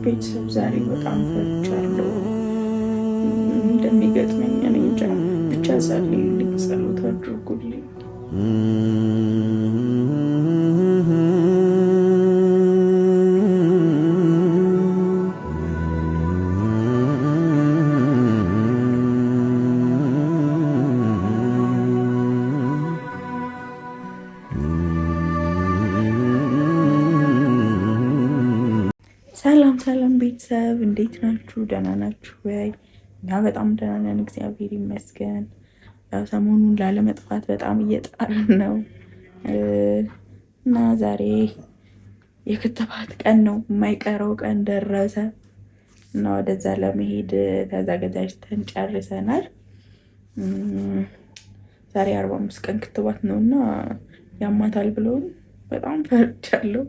ቤተሰብ ዛሬ በጣም ፈርቻለሁ። እንደሚገጥመኝ እኔ እንጃ። ብቻ ጸልዩልኝ፣ ጸሎት አድርጉልኝ። ሰላም ሰላም ቤተሰብ እንዴት ናችሁ? ደህና ናችሁ ወይ? እኛ በጣም ደህና ነን፣ እግዚአብሔር ይመስገን። ያው ሰሞኑን ላለመጥፋት በጣም እየጣርን ነው እና ዛሬ የክትባት ቀን ነው፣ የማይቀረው ቀን ደረሰ እና ወደዛ ለመሄድ ተዘጋጅተን ጨርሰናል። ዛሬ 45 ቀን ክትባት ነው እና ያማታል ብለውን በጣም ፈርቻለሁ።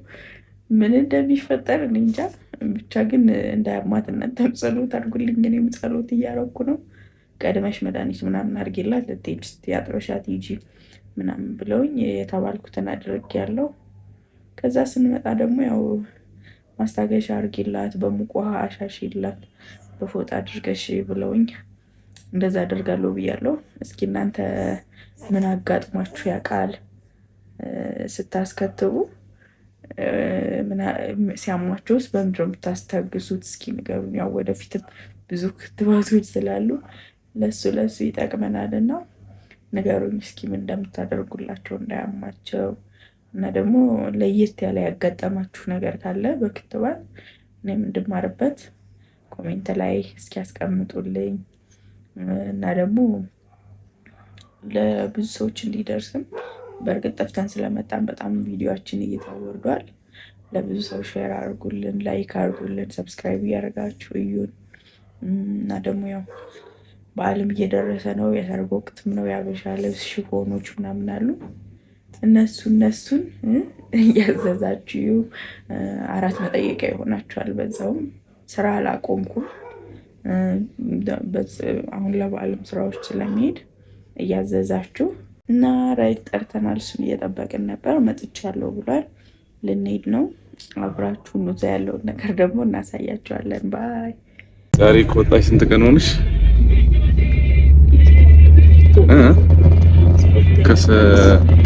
ምን እንደሚፈጠር እኔ እንጃ። ብቻ ግን እንዳያማት እናንተም ጸሎት አድርጉልኝ። እኔም ጸሎት እያረኩ ነው። ቀድመሽ መድኃኒት ምናምን አድርጌላት ልትሄጂ ስትይ አጥበሻት ሂጂ ምናምን ብለውኝ የተባልኩትን አድርጌያለሁ። ከዛ ስንመጣ ደግሞ ያው ማስታገሻ አድርጌላት በሙቅ ውሃ አሻሽላት በፎጣ አድርገሽ ብለውኝ እንደዛ አደርጋለሁ ብያለሁ። እስኪ እናንተ ምን አጋጥሟችሁ ያውቃል ስታስከትቡ? ሲያሟቸውስ በምንድን ነው የምታስታግሱት? እስኪ ንገሩን። ያው ወደፊትም ብዙ ክትባቶች ስላሉ ለሱ ለሱ ይጠቅመናል እና ንገሩኝ እስኪ ምን እንደምታደርጉላቸው እንዳያማቸው፣ እና ደግሞ ለየት ያለ ያጋጠማችሁ ነገር ካለ በክትባት እኔም እንድማርበት comment ላይ እስኪ ያስቀምጡልኝ እና ደግሞ ለብዙ ሰዎች እንዲደርስም በእርግጥ ጠፍተን ስለመጣን በጣም ቪዲዮችን እይታ ወርዷል። ለብዙ ሰው share አድርጉልን፣ like አድርጉልን፣ subscribe እያደረጋችሁ እዩን እና ደግሞ ያው በዓልም እየደረሰ ነው። የሰርግ ወቅትም ነው። የአበሻ ልብስ ሽፎኖች ምናምን አሉ። እነሱን እያዘዛችሁ አራት መጠየቂያ ይሆናችኋል። በዛውም ስራ አላቆምኩም። አሁን ለበዓልም ስራዎች ስለሚሄድ እያዘዛችሁ እና ራይድ ጠርተናል። እሱን እየጠበቅን ነበር። መጥቻለሁ ብሏል። ልንሄድ ነው። አብራችሁ እዛ ያለውን ነገር ደግሞ እናሳያቸዋለን። Bye። ዛሬ ከወጣሽ ስንት ቀን ሆነሽ?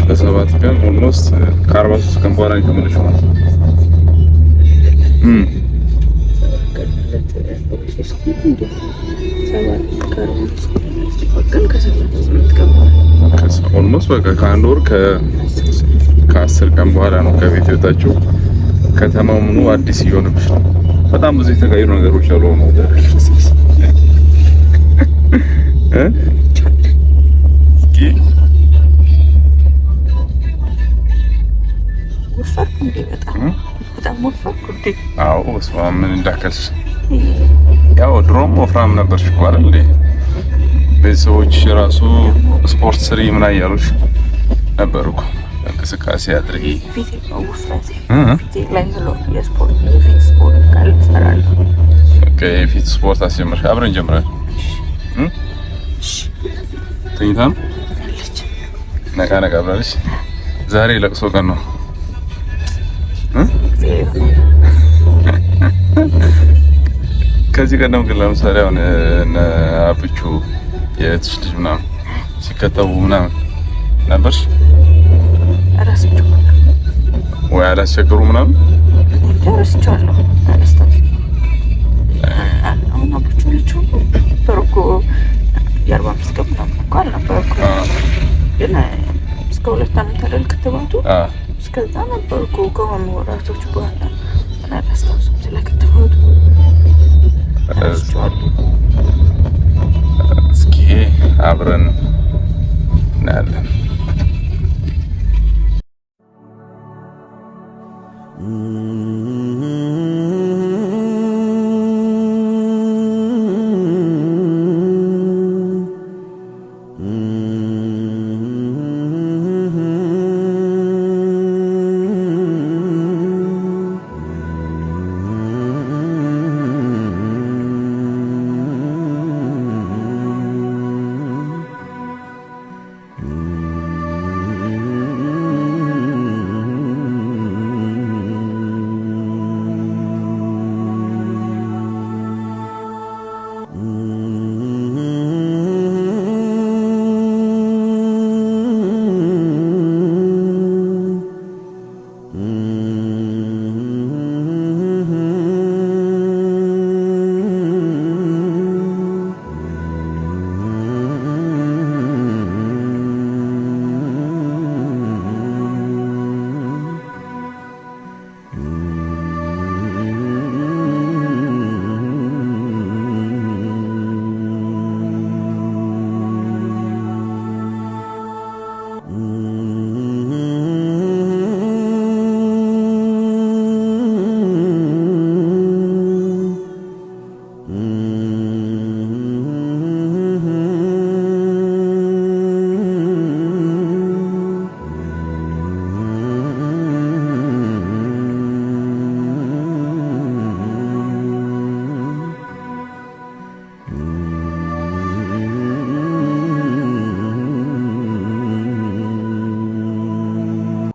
ከሰባት ቀን almost ከ43 ቀን በኋላ የተመለሽው ማለት ነው። Almost በቃ ከአንድ ወር ከ10 ቀን በኋላ ነው ከቤት የወጣችው። ከተማው ምኑ አዲስ እየሆነብሽ ነው። በጣም ብዙ የተቀየሩ ነገሮች አሉ። አዎ በስመ አብ ምን እንዳከልሽ። ያው ድሮም ወፍራም ነበርሽ እኮ አይደል እንዴ? ቤተሰቦች ራሱ ስፖርት ስሪ ምናምን እያሉሽ ነበር እኮ። እንቅስቃሴ አድርጊ። የፊት ስፖርት አስጀምርሽ። አብረን ጀምረን ተኝታ ነው ነቃ ነቃ ብላለች። ዛሬ ለቅሶ ቀን ነው። ከዚህ ቀደም ግን ለምሳሌ አሁን እነ አብቹ የእህትሽ ልጅ ምናምን ሲከተቡ ምናምን ነበርሽ ወይ አላስቸግሩ ምናምን? ረስቼዋለሁ። አሁን አብቹ ልጅ ነበሩ እኮ የ45 ቀን ምናምን እኮ አልነበረኩም፣ ግን እስከ 2 ዓመት አይደል ክትባቱ? እስከዛ ነበርኩ። ከሆኑ ወራቶች በኋላ አላስታውስም ስለ ክትባቱ። እስኪ አብረን እናያለን።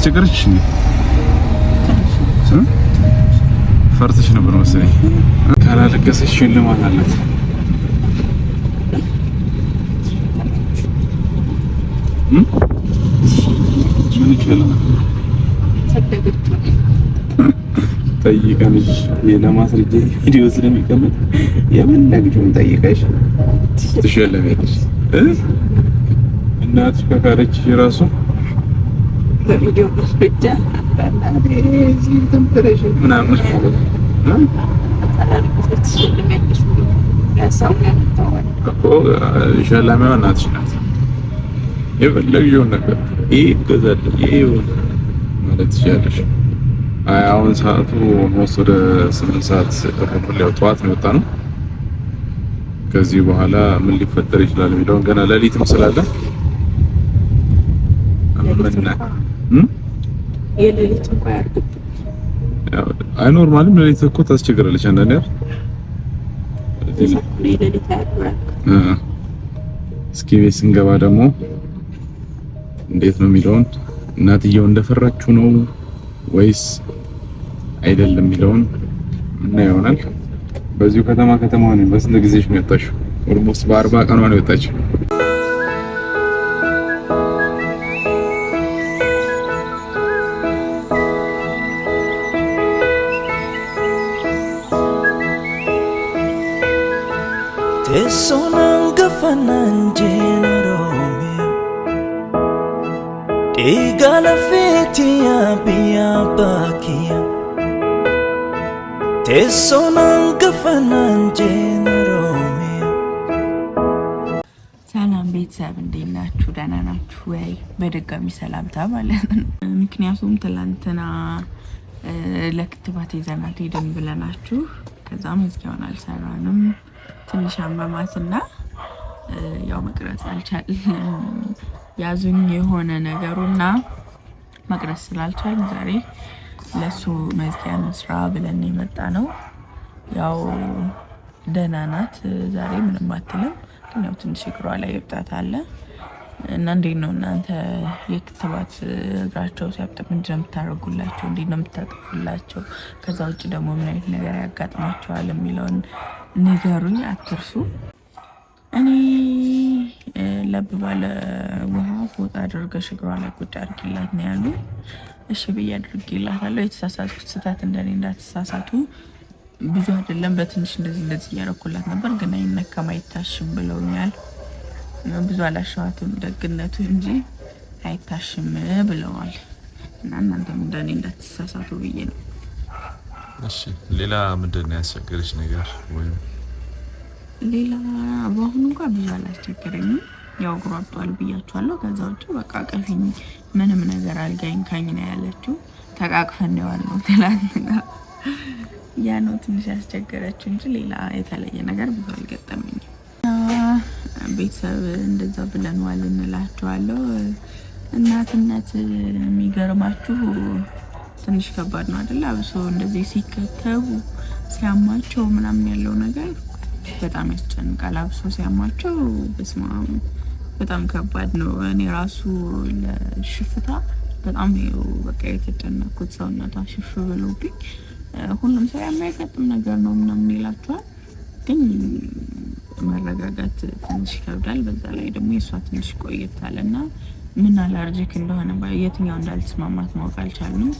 አስቸገረችሽ እንዴ? ፈርተሽ ነበር መሰለኝ። ካላለቀሰች ሽልማት አላት። ምን ይችላል? ጠይቀንሽ ለማስረጃ ቪዲዮ ስለሚቀመጥ የፈለግሽውን ጠይቀሽ ትሸለሚያለሽ። እናትሽ ከካደችሽ ራሱ በቪዲዮ ማስረጃ ምናምን እኮ ሸላሚዋ እናትሽ ናት። የፈለግሽውን ነገር ይሄ ይገዛል ይሄ ማለት ትችያለሽ። አይ አሁን ሰዓቱ almost ወደ 8 ሰዓት ሆኗል። ያው ጠዋት ነው የወጣነው። ከዚህ በኋላ ምን ሊፈጠር ይችላል የሚለውን ገና ሌሊትም ስላለ የሌሊት እንኳን አያርግብን። አይ normally ም ሌሊት እኮ ታስቸግራለች አንዳንዴ አይደል? እስኪ ቤት ስንገባ ደግሞ እንዴት ነው የሚለውን እናትየው እንደፈራችሁ ነው ወይስ አይደለም የሚለውን እና ይሆናል። በዚሁ ከተማ ከተማ ነው። በስንት ጊዜሽ ነው የወጣሽው? almost በ40 ቀኗ ነው የወጣችው። Teessoo gafanaan jeen Oromiyaa Dhiiga lafeetiyaa biyya abbaa Teessoo gafanaan jeen Oromiyaa። ሰላም ቤተሰብ እንዴት ናችሁ? ደህና ናችሁ ወይ? በድጋሚ ሰላምታ ማለት ነው። ምክንያቱም ትላንትና ለክትባት ይዘናት ሄደን ብለናችሁ ከዛ መዝጊያውን አልሰራንም ትንሽ አመማትና ያው መቅረጽ አልቻልንም። ያዙኝ የሆነ ነገሩና መቅረጽ ስላልቻልን ዛሬ ለሱ መዝጊያ እንስራ ብለን የመጣ ነው። ያው ደህና ናት ዛሬ ምንም አትልም፣ ግን ያው ትንሽ እግሯ ላይ እብጠት አለ እና እንዴት ነው እናንተ የክትባት እግራቸው ሲያብጥ ምንድን ነው የምታደርጉላቸው? እንዴት ነው የምታጥፉላቸው? ከዛ ውጭ ደግሞ ምን አይነት ነገር ያጋጥማቸዋል የሚለውን ንገሩኝ፣ አትርሱ። እኔ ለብ ባለ ውሃ ፎጣ አድርገሽ እግሯ ላይ ቁጭ አድርጊላት ነው ያሉ። እሺ ብዬ አድርጌላታለሁ። የተሳሳትኩት ስህተት እንደኔ እንዳትሳሳቱ። ብዙ አይደለም በትንሽ እንደዚህ እንደዚህ እያደረኩላት ነበር፣ ግን አይነካም አይታሽም ብለውኛል። ብዙ አላሸዋትም ደግነቱ እንጂ አይታሽም ብለዋል። እና እናንተም እንደኔ እንዳትሳሳቱ ብዬ ነው። እሺ ሌላ ምንድን ነው ያስቸገረች ነገር? ወይም ሌላ በአሁኑ እንኳ ብዙ አላስቸገረኝም። ያው እግሯ አብጧል ብያችኋለሁ። ከዛ ውጭ በቃ ቀፊኝ ምንም ነገር አልጋኝ ካኝ ነው ያለችው። ተቃቅፈን ነው ያልነው ትላንትና። ያ ነው ትንሽ ያስቸገረችው እንጂ ሌላ የተለየ ነገር ብዙ አልገጠመኝም። ቤተሰብ እንደዛ ብለንዋል እንላችኋለሁ። እናትነት የሚገርማችሁ ትንሽ ከባድ ነው አይደል? አብሶ እንደዚህ ሲከተቡ ሲያማቸው ምናምን ያለው ነገር በጣም ያስጨንቃል። አብሶ ሲያማቸው በስመ አብ በጣም ከባድ ነው። እኔ ራሱ ለሽፍታ በጣም ይኸው በቃ የተጨነኩት ሰውነቷ ሽፍ ብሎብኝ፣ ሁሉም ሰው የሚያጋጥም ነገር ነው ምናምን ይላችኋል፣ ግን መረጋጋት ትንሽ ይከብዳል። በዛ ላይ ደግሞ የእሷ ትንሽ ቆየት አለና ምን allergic እንደሆነ የትኛው እንዳልተስማማት ማወቅ አልቻልንም።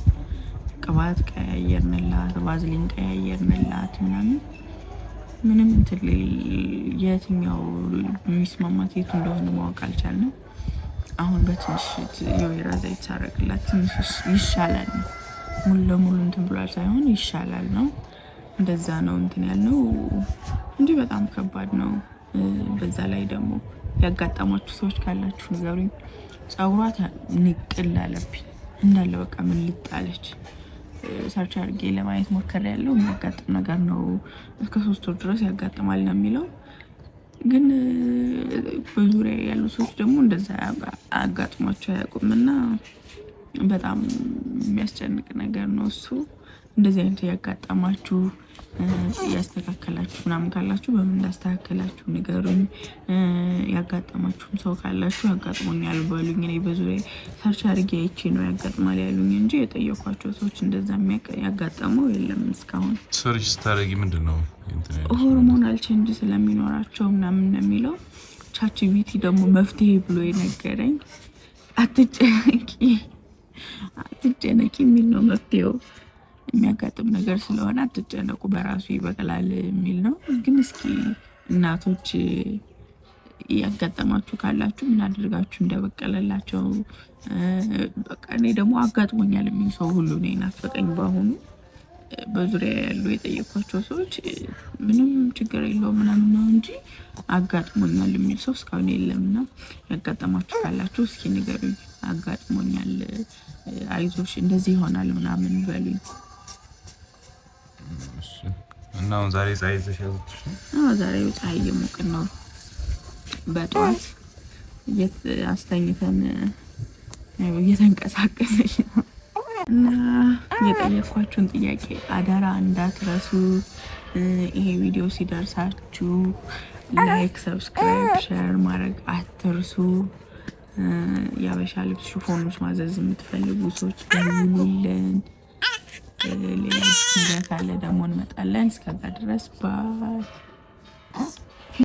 ቅባት ቀያየርንላት፣ ቫዝሊን ቀያየርንላት ምናምን ምንም እንትን የትኛው የሚስማማት የቱ እንደሆነ ማወቅ አልቻልንም። አሁን በትንሽ የወይራ ዘይት ሳረግላት ትንሽ ይሻላል ነው። ሙሉ ለሙሉ እንትን ብሏል ሳይሆን ይሻላል ነው። እንደዛ ነው እንትን ያልነው እንጂ በጣም ከባድ ነው። በዛ ላይ ደግሞ ያጋጠማችሁ ሰዎች ካላችሁ ንገሩኝ። ጸጉሯ ንቅል አለብኝ እንዳለ በቃ ምን ልጣለች። search አድርጌ ለማየት ሞክሬያለሁ። የሚያጋጥም ነገር ነው። እስከ 3 ወር ድረስ ያጋጥማል ነው የሚለው። ግን በዙሪያ ያሉ ሰዎች ደግሞ እንደዛ አጋጥሟቸው አያውቁም እና በጣም የሚያስጨንቅ ነገር ነው እሱ። እንደዚህ አይነት ያጋጠማችሁ ያስተካከላችሁ ምናምን ካላችሁ በምን እንዳስተካከላችሁ ንገሩኝ። ያጋጠማችሁም ሰው ካላችሁ ያጋጥሞኛል በሉኝ። እኔ በዙሪያ search አድርጌ አይቼ ነው ያጋጥማል ያሉኝ እንጂ የጠየኳቸው ሰዎች እንደዛ ያጋጠመው የለም እስካሁን። Search ስታደርጊ ምንድን ነው Hormonal change ስለሚኖራቸው ምናምን ነው የሚለው። ChatGPT ደግሞ መፍትሄ ብሎ የነገረኝ አትጨነቂ አትጨነቂ የሚል ነው መፍትሄው። የሚያጋጥም ነገር ስለሆነ አትጨነቁ፣ በራሱ ይበቅላል የሚል ነው። ግን እስኪ እናቶች ያጋጠማችሁ ካላችሁ ምን አድርጋችሁ እንደበቀለላቸው። በቃ እኔ ደግሞ አጋጥሞኛል የሚል ሰው ሁሉ ነው የናፈቀኝ በአሁኑ። በዙሪያ ያሉ የጠየኳቸው ሰዎች ምንም ችግር የለውም ምናምን ነው እንጂ አጋጥሞኛል የሚል ሰው እስካሁን የለምና ያጋጠማችሁ ካላችሁ እስኪ ንገሩኝ። አጋጥሞኛል፣ አይዞሽ፣ እንደዚህ ይሆናል ምናምን በሉኝ። እና አሁን ዛሬ ፀሐይ ይዘሽ ያዘችሽ ነው? አዎ፣ ዛሬ ፀሐይ እየሞቅን ነው። በጠዋት አስተኝተን እየተንቀሳቀሰች ነው። እና የጠየኳችሁን ጥያቄ አደራ እንዳትረሱ። ይሄ ቪዲዮ ሲደርሳችሁ like፣ subscribe፣ share ማድረግ አትርሱ። የአበሻ ልብስ ሽፎኖች ማዘዝ የምትፈልጉ ሰዎች ደውሉልን። ሌላ ነገር ካለ ደግሞ እንመጣለን። እስከዛ ድረስ bye።